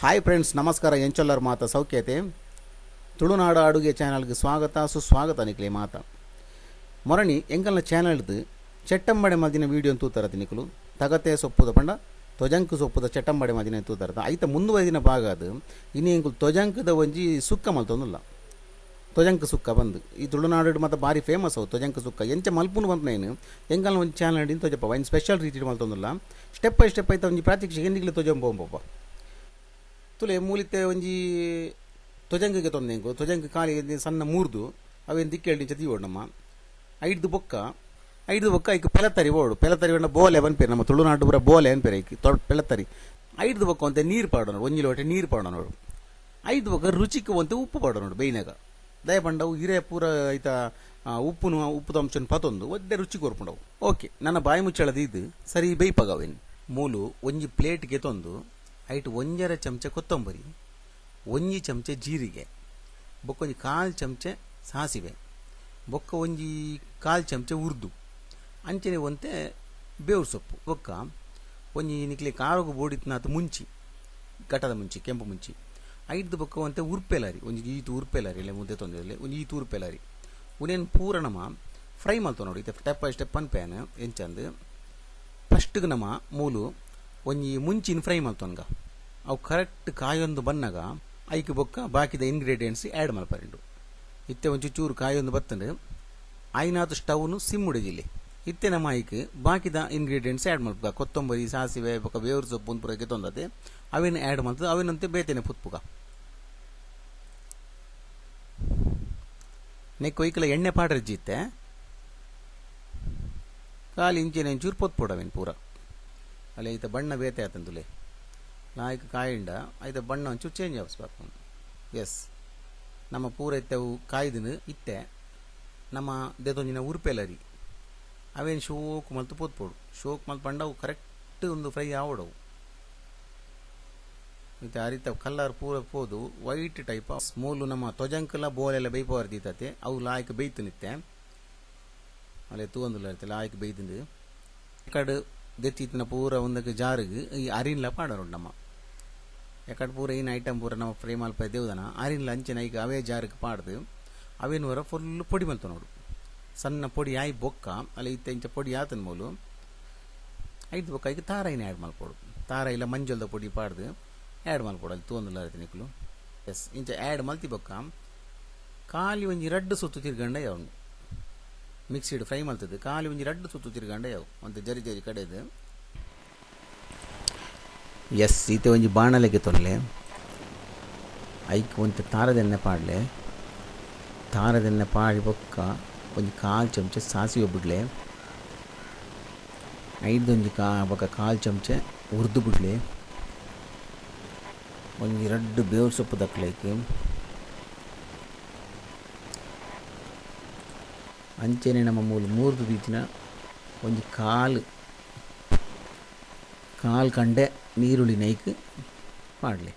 Hi friends, ನಮಸ್ಕಾರ. ಎಂಚೊಲ್ಲರ್ ಮಾತ? ಸೌಖ್ಯತೆ? ತುಳುನಾಡು ಅಡುಗೆ ಚಾನಲ್ಗೆ ಸ್ವಾಗತ, ಸುಸ್ವಾಗತ ನಿಕ್ಲೆ ಮಾತ. ಮೊರಣಿ ಎಂಕಲ್ನ ಚಾನಲ್ದು ಚಟ್ಟಂಬಡೆ ಮಲ್ದಿನ ವೀಡಿಯೋ ತೂತರತಿ ನಿಕುಲು. ತಗತೆ ಸೊಪ್ಪುದ ಪಂಡ ತೊಜಂಕು ಸೊಪ್ಪುದ ಚಟ್ಟಂಬಡೆ ಮಲ್ದಿನ ತೂತರತ. ಐತ ಮುಂದುವರಿದಿನ ಭಾಗ ಅದು. ಇನಿ ಎಂಕುಲು ತೊಜಂಕದ ಒಂಜಿ ಸುಕ್ಕ ಮಲ್ತೊಂದುಲ್ಲ, ತೊಜಂಕ್ ಸುಕ್ಕ ಬಂದು. ಈ ತುಳುನಾಡು ಮತ್ತು ಭಾರಿ ಫೇಮಸ್ ಅವು ತೊಜಂಕ್ ಸುಕ್ಕ. ಎಂಚ ಮಲ್ಪುನು ಪನ್ಪುನೈನ್ ಎಂಕಲ್ನ ಒಂಜಿ ಚಾನಲ್ ಹಿಡಿದು ತೋಜಪ್ಪ. ಐನ್ ಸ್ಪೆಷಲ್ ರೀತಿಡ್ ಮಲ್ತೊಂದುಲ್ಲ. ಸ್ಟೆಪ್ ಬೈ ಸ್ಟೆಪ್ ಐತ ಒಂಜಿ ಪ್ರಾತ್ಯಕ್ಷಿಕೆ ನಿಕ್ಲೆ ತೋಜೊಂದು ಪೋಪ. ತುಲೆ, ಮೂಲಿತ್ತೆ ಒಂಜಿ ತೊಜಂಕಿಗೆ ತೊಂದೆ ಎಂಕು. ತೊಜಂಕ್ ಖಾಲಿ ಸಣ್ಣ ಮೂರ್ದು ಅವೇನು ದಿಕ್ಕೇಳಿ ಇಂಚ ದೀವೊಡು ನಮ್ಮ. ಐಡ್ದು ಬೊಕ್ಕ, ಐಡ್ದು ಬೊಕ್ಕ ಐಕ್ ಪೆಲತರಿ ಬೋಡು. ಪೆಲತರಿ ಪಂಡ ಬೋಲೆ ಪನ್ಪೆರ್. ನಮ್ಮ ತುಳುನಾಡು ಪೂರ ಬೋಲೆ ಅನ್ಪೆರ್ ಐಕ್ ಪೆಲತರಿ. ಐಡ್ದು ಬೊಕ್ಕ ಒಂತೆ ನೀರು ಪಾಡೋಡು, ಒಂಜಿ ಲೋಟೆ ನೀರು ಪಾಡೋಡು. ಐಡ್ದು ಬೊಕ್ಕ ರುಚಿಕ್ ಒಂತೆ ಉಪ್ಪು ಪಾಡೋಡು ಬೇಯ್ನಾಗ. ದಯ ಪಂಡ ಅವು ಇರೆ ಪೂರ ಐತ ಉಪ್ಪುನು, ಉಪ್ಪುದ ಅಂಶನ್ ಪತೊಂದು ಒಡ್ಡೆ ರುಚಿ ಕೊರ್ಪುಂಡವು. ಓಕೆ, ನನ್ನ ಬಾಯಿ ಮುಚ್ಚಳ ದೀದ್ ಸರಿ ಬೇಯ್ಪಾಗ ಅವೇನು. ಮೂಲು ಒಂಜಿ ಪ್ಲೇಟ್ಗೆ ತಂದು ಐಟ್ 1.5 ಚಮಚ ಕೊತ್ತಂಬರಿ, 1 ಚಮಚ ಜೀರಿಗೆ, ಬೊಕ್ಕ ಒಂಜಿ ಕಾಲು ಚಮಚ ಸಾಸಿವೆ, ಬೊಕ್ಕ ಒಂಜಿ ಕಾಲು ಚಮಚ ಉರ್ದು, ಅಂಚನೆ ಒಂತೆ ಬೇವು ಸೊಪ್ಪು, ಬೊಕ್ಕ ಒಂಜಿ ನಿಕ್ಲೆ ಕಾರೊಗು ಬೋಡಿತ್ನಾತ್ ಮುಂಚಿ, ಘಟದ ಮುಂಚಿ, ಕೆಂಪು ಮುಂಚಿ. ಐಡ್ದು ಬೊಕ್ಕ ಒಂತೆ ಉರ್ಪೆಲರಿ, ಒಂಜಿ ಈತು ಉರ್ಪೆಲರಿ ಇಲ್ಲ ಮುದ್ದೆ ತೊಂದರೆ, ಒಂಜಿ ಈತು ಉರ್ಪೆಲರಿ. ಉನೇನು ಪೂರ ನಮ ಫ್ರೈ ಮಲ್ತೊ ನೋಡಿ. ಸ್ಟೆಪ್ ಬೈ ಸ್ಟೆಪ್ ಪನ್ಪೇನ್ ಎಂಚಂದು. ಫಸ್ಟ್ಗೆ ನಮ ಮೂಲು ಒಂಜಿ ಮುಂಚಿನ ಫ್ರೈ ಮಲ್ತೊನ್ಗ. ಅವು ಕರೆಕ್ಟ್ ಕಾಯೊಂದು ಬನ್ನಗ ಐಕ್ ಬೊಕ್ಕ ಬಾಕಿದ ಇಂಗ್ರೀಡಿಯೆಂಟ್ಸ್ ಆ್ಯಡ್ ಮಲ್ಪರಿಂಡು. ಇತ್ತೆ ಒಂಚೂರು ಚೂರು ಕಾಯೊಂದು ಬತ್ತಂಡು. ಆಯ್ನಾತ್ ಸ್ಟವ್ನು ಸಿಮ್ ಉಡಿಜಿಲ್ಲಿ. ಇತ್ತೆ ನಮ್ಮ ಐಕ್ ಬಾಕಿದ ಇಂಗ್ರೀಡಿಯೆಂಟ್ಸ್ ಆ್ಯಡ್ ಮಲ್ಪುಗ. ಕೊತ್ತಂಬರಿ, ಸಾಸಿವೆ, ಬೊಕ್ಕ ಬೇವ್ರ ಸೊಪ್ಪು ಪೂರ ಗೆತೊಂದತೆ. ಅವೇನು ಆ್ಯಡ್ ಮಲ್ತದೆ, ಅವೇನಂತೆ ಬೇತೆನೆ ಪುತ್ಪುಗ. ನೆಕ್ ಒಯ್ಕಲ ಎಣ್ಣೆ ಪಾಡ್ರಜ್ಜಿತ್ತೆ. ಕಾಲು ಇಂಚಿನ ಒಂಚೂರು ಪೊತ್ಪೊಡು ಅವೇನು ಪೂರ. ಅಲ್ಲ, ಈತ ಬಣ್ಣ ಬೇತೆ ಆತಂದುಲೆ. ಲಾಯ್ಕ್ ಕಾಯಿಂಡ ಐತ ಬಣ್ಣ ಒಂಚೂರು ಚೇಂಜ್ ಆವಸ್ಬೇಕು. ಎಸ್, ನಮ್ಮ ಪೂರ ಇತ್ತೆವು ಕಾಯ್ದನು. ಇತ್ತೆ ನಮ್ಮ ದೆತೊಂಜಿನ ಉರ್ಪೆಲರಿ ಅವೇನು ಶೋಕ್ ಮಲ್ತು ಪೊತ್ಪೊಡು. ಶೋಕ್ ಮಲ್ತು ಪಂಡ ಅವು ಕರೆಕ್ಟ್ ಒಂದು ಫ್ರೈ ಆವಡವು. ಇತ್ತೆ ಅರಿತ ಕಲ್ಲರ್ ಪೂರ ಪೋದು ವೈಟ್ ಟೈಪ್. ಮೂಲು ನಮ್ಮ ತೊಜಂಕಲ ಬೋಲೆಲ್ಲ ಬೇಯ್ಪವರ್ ದೀತತೆ. ಅವು ಲಾಯ್ಕ್ ಬೇಯ್ತು ನಿತ್ತೆ. ಅಲ್ಲೇ ತೂವೊಂದುಲ್ಲ, ಲಾಯ್ಕ್ ಬೇಯ್ತುಂಡು. ಕಡು ದೆತ್ತಿತ್ತಿನ ಪೂರ ಒಂದಕ್ಕೆ ಜಾರಿಗೆ ಈ ಅರಿನ್ಲ ಪಾಡೋರು ನಮ್ಮ. ಯಾಕಡೆ ಪೂರ ಏನು ಐಟಮ್ ಪೂರ ನಮ್ಮ ಫ್ರೈ ಮಲ್ಪ ದೇವದನ ಅರಿನ್ಲ ಅಂಚಿನ ಈಗ ಅವೇ ಜಾರಿಗೆ ಪಾಡ್ದು ಅವೇನು ಫುಲ್ ಪೊಡಿ ಮಲ್ತ ನೋಡು. ಸಣ್ಣ ಪೊಡಿ ಆಯ್ ಬೊಕ್ಕ ಅಲ್ಲಿ ಇತ್ತ ಇಂಚ ಪೊಡಿ ಆತನ ಮೂಲು. ಐದು ಬೊಕ್ಕ ಈಗ ತಾರಾಯಿನ ಆ್ಯಡ್ ಮಲ್ಪೊಡು. ತಾರ ಇಲ್ಲ ಮಂಜಲ್ದ ಪೊಡಿ ಪಾಡ್ದು ಆ್ಯಡ್ ಮಲ್ಪೊಡು. ಅಲ್ಲಿ ತೂವೊಂದುಲ್ಲ ನಿಕ್ಲು. ಎಸ್, ಇಂಚ ಆ್ಯಡ್ ಮಲ್ತಿ ಬೊಕ್ಕ ಖಾಲಿ ಒಂಜಿ ರಡ್ಡು ಸುತ್ತು ತಿರ್ಗಂಡ ಯಾವು. ಮಿಕ್ಸಿಡ್ ಫ್ರೈ ಮಲ್ತದ್ದು ಖಾಲಿ ಒಂಜಿ ರಡ್ಡು ಸುತ್ತು ತಿರ್ಗಂಡ ಯಾವು, ಒಂತೆ ಜರಿ ಜರಿ ಕಡೆದು. ಎಸ್, ಈತೆ ಒಂಜಿ ಬಾಣಲೆಗೆ ತೊಲ್ಲೆ. ಐಕ್ ಒಂತೆ ತಾರದೆಣ್ಣೆ ಪಾಡ್ಲೆ. ತಾರದೆಣ್ಣೆ ಪಾಡಿ ಬೊಕ್ಕ ಒಂಜಿ ಕಾಲು ಚಮಚ ಸಾಸಿವೆ ಬಿಡ್ಲೆ. ಐದೊಂಜಿ ಕಾ ಬೊಕ್ಕ ಕಾಲು ಚಮಚ ಉರ್ದು ಬಿಡ್ಲೆ. ಒಂಜಿ ರಡ್ಡು ಬೇವು ಸೊಪ್ಪು ದಕ್ಲೈಕ್. ಅಂಚನೆ ನಮ್ಮ ಮೂಲು ಮೂರ್ದು ದೀತಿನ ಒಂಜಿ ಕಾಲು ಕಾಲು ಕಂಡೆ ನೀರುಳ್ಳಿ ನೈಕ್ ಪಾಡ್ಲೆ.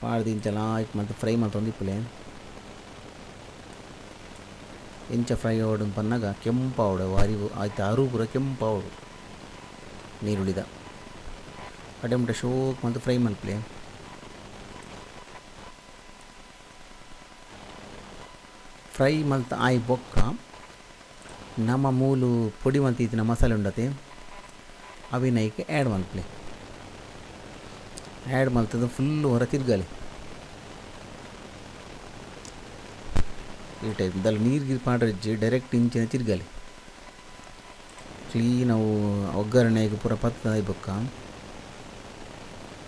ಪಾಡ್ದು ಇಂಚ ಲಾಯ್ಕ್ ಮಲ್ತ್ ಫ್ರೈ ಮಲ್ತೊಂದು ಇಪ್ಪುಲೆ. ಎಂಚ ಫ್ರೈ ಆವಡು ಪನ್ನಗ ಕೆಂಪಾವಡು ಅರಿವು ಆಯ್ತು. ಅರು ಪೂರ ಕೆಂಪಾವಡು ನೀರುಳ್ಳಿದ. ಕಡೆ ಮುಟ್ಟ ಶೋಕ್ ಮಲ್ತ್ ಫ್ರೈ ಮಲ್ಪುಲೆ. ಫ್ರೈ ಮಲ್ತ್ ಆಯಿ ಬೊಕ್ಕ ನಮ್ಮ ಮೂಲು ಪೊಡಿ ಮಲ್ತಿತ್ತಿನ ಮಸಾಲೆ ಉಂಡತೆ, ಅವಿನ ಐಕ್ ಆ್ಯಡ್ ಮಲ್ಪುಲೆ. ಆ್ಯಡ್ ಮಲ್ತದ ಫುಲ್ ಹೊರ ತಿರ್ಗಲೆ ಈ ಟೈಪ್ ದಾಲ ನೀರು ಗೀರು ಪಾಡ್ರಜ್ಜಿ, ಡೈರೆಕ್ಟ್ ಇಂಚಿನ ತಿರ್ಗಲೆ. ಕ್ಲೀನ್ ಅವು ಒಗ್ಗರಣೆಗೆ ಪೂರ ಪತ್ತದ ಬೊಕ್ಕ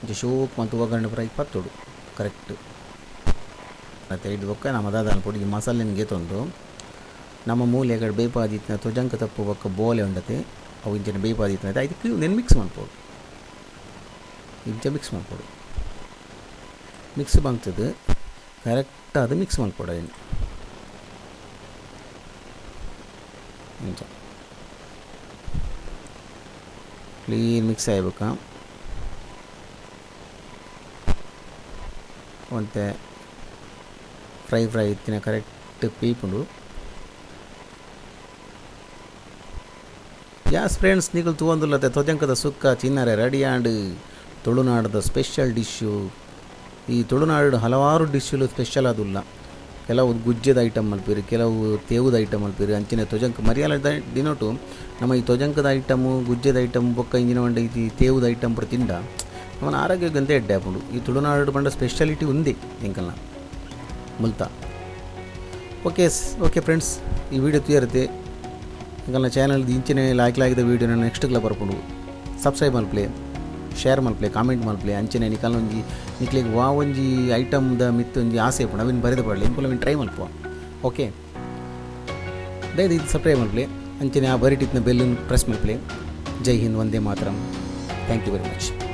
ಇಂಚ ಶೋಕ್ ಮತ್ತು ಒಗ್ಗರಣೆ ಪೂರ ಪತ್ತೊಡು ಕರೆಕ್ಟ್. ಮತ್ತು ಐದು ಬೊಕ್ಕ ನಮ್ಮ ದಾದ ಪೊಡಿ ಮಸಾಲೆನ್ ಗೆತೊಂದು ನಮ್ಮ ಮೂಲೆ ಬೇಪಾದಿತ್ತಿನ ತೊಜಂಕ ತಪ್ಪು ಬೊಕ್ಕ ಬೋಲೆ ಉಂಡತೆ, ಅವು ಇಂಚಿನ ಬೇಪಾದಿತ್ತಿನ ಐಕ್ ಉಂದೆನ್ ಮಿಕ್ಸ್ ಮಲ್ಪೊಡು. ಇಂಚ ಮಿಕ್ಸ್ ಮಲ್ಪೊಡು. ಮಿಕ್ಸ್ ಮಲ್ತದು ಕರೆಕ್ಟ್ ಅದು ಮಿಕ್ಸ್ ಮಲ್ಪೊಡು ಅವೆನ್ ಇಂಚ ಕ್ಲೀನ್ ಮಿಕ್ಸ್ ಆಯಿ ಬೊಕ್ಕ ಒಂತೆ ಫ್ರೈ ಫ್ರೈ ಇತ್ತಿನ ಕರೆಕ್ಟ್ ಪೀಪುಂಡು. ಯಾಸ್ ಫ್ರೆಂಡ್ಸ್, ನಿಕುಲು ತೂವೊಂದುಲ್ಲತೆ ತೊಜಂಕದ ಸುಕ್ಕ ಚಿನ್ನರೆ ರೆಡಿ ಆಂಡ್. ತುಳುನಾಡದ ಸ್ಪೆಷಲ್ ಡಿಶ್ಶು. ಈ ತುಳುನಾಡು ಹಲವಾರು ಡಿಶ್ಶುಲು ಸ್ಪೆಷಲ್ ಆದುಲ್ಲ. ಕೆಲವು ಗುಜ್ಜೆದ ಐಟಮ್ ಮಲ್ಪೆರ್, ಕೆಲವು ತೇವುದ ಐಟಮ್ ಮಲ್ಪೆರ್. ಅಂಚನೆ ತೊಜಂಕ್ ಮರಿಯಾಲದ ದಿನೊಟು ನಮ ಈ ತೊಜಂಕದ ಐಟಮ್, ಗುಜ್ಜೆದ ಐಟಮ್ ಬೊಕ್ಕ ಇಂಚಿನ ಪಂಡ ಈ ತೇವುದ ಐಟಮ್ ಪೂರ ತಿಂಡ ನಮನ ಆರೋಗ್ಯಗ್ ಒಂತೆ ಎಡ್ಡೆ ಆಪುಂಡು. ಈ ತುಳುನಾಡು ಪಂಡ ಸ್ಪೆಷಾಲಿಟಿ ಉಂದೆ ಎಂಕಲ್ನ ಮುಲ್ತ. ಓಕೆ ಓಕೆ ಫ್ರೆಂಡ್ಸ್, ಈ ವಿಡಿಯೋ ತೂಯರ್ತೆ ಎಂಕಲ್ನ ಚಾನಲ್ ಇಂಚಿನ ಲಾಯ್ಕ್ ಲಾಯ್ಕ್ದ ವೀಡಿಯೋ ನೆಕ್ಸ್ಟ್ ಕ್ಲ ಬರ್ಪುಂಡು. ಸಬ್ಸ್ಕ್ರೈಬ್ ಮಲ್ಪಲೆ, ಶೇರ್ ಮಲ್ಪಲೆ, ಕಾಮೆಂಟ್ ಮಲ್ಪಲೆ. ಅಂಚನೆ ನಿಕಲ್ನ ಒಂಜಿ ನಿಕ್ಲೆಗ್ ವಾ ಒಂಜಿ ಐಟಮ್ದ ಮಿತ್ತ್ ಒಂಜಿ ಆಸೆ ಇಪ್ಪುಂಡು, ಅವೆನ್ ಬರೆದು ಪಾಡ್ಲೆ. ಎಂಕುಲು ಅವೆನ್ ಟ್ರೈ ಮಲ್ಪುವ. ಓಕೆ, ದಯದೀದ್ ಸಬ್ಸ್ಕ್ರೈಬ್ ಮಲ್ಪಲೆ. ಅಂಚನೆ ಆ ಬರಿಟಿತ್ನ ಬೆಲ್ಲನ್ನು ಪ್ರೆಸ್ ಮಲ್ಪಲೆ. ಜೈ ಹಿಂದ್, ವಂದೇ ಮಾತರಂ. Thank you very much.